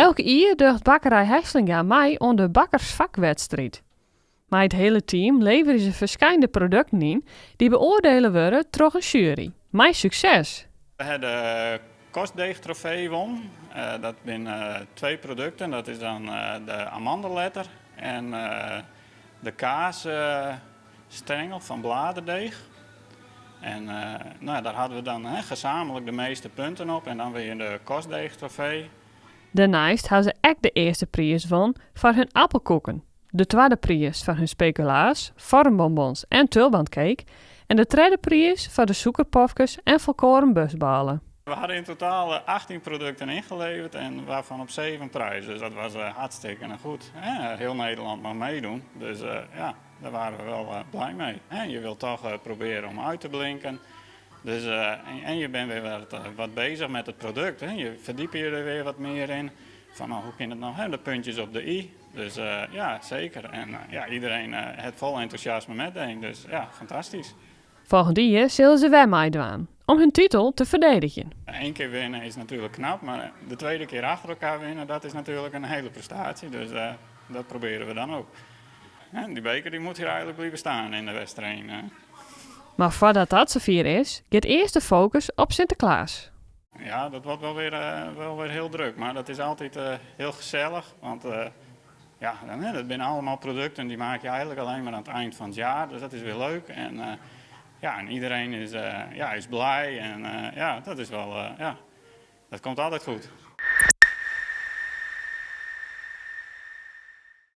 Elk jier docht Bakkerij Heslinga mei oan de bakkersfakwedstriid. Mei it hiele team leverje se ferskillende produkten yn dy't beoardiele wurde troch in sjuery. Mei sukses! We ha de kostdeegtrofee wûn. Dat binne twa produkten. Dat is dan de amandelletter en de kaasstengel fan bladerdeeg. En no, dêr hawwe we dan, hè, gesamentlik de measte punten op en dan winne je de kostdeegtrofee. Dêrneist ha se ek de earste priis wûn foar harren apelkoeken, de twadde priis foar harren spekulaas, foarmbonbons en tulbandcake en de tredde priis foar de sûkerpofkes en folkoaren bôle. We hadden in totaal 18 producten ingeleverd en waarvan op 7 prijzen. Dus dat was hartstikke goed. Heel Nederland mag meedoen. Dus ja, daar waren we wel blij mee. Je wilt toch proberen om uit te blinken. Dus, en je bent weer wat bezig met het product. Hè. Je verdiept je er weer wat meer in. Van nou, hoe kan het nou? Hè? De puntjes op de i. Dus ja, zeker. En ja, iedereen het vol enthousiasme meedeed. Dus ja, fantastisch. Folgjend jier sille se wer meidwaan om harren titel te ferdedigjen. Eén keer winnen is natuurlijk knap, maar de tweede keer achter elkaar winnen, dat is natuurlijk een hele prestatie. Dus dat proberen we dan ook. En die beker die moet hier eigenlijk blijven staan in de Westereen. Mar foardat dat safier is, giet earst de fokus op Sinteklaas. Ja, dat wordt wel weer heel druk, maar dat is altijd heel gezellig. Want ja, dan, hè, dat zijn allemaal producten die maak je eigenlijk alleen maar aan het eind van het jaar. Dus dat is weer leuk. En, ja, en iedereen is, ja, is blij en ja, dat is wel, ja, dat komt altijd goed.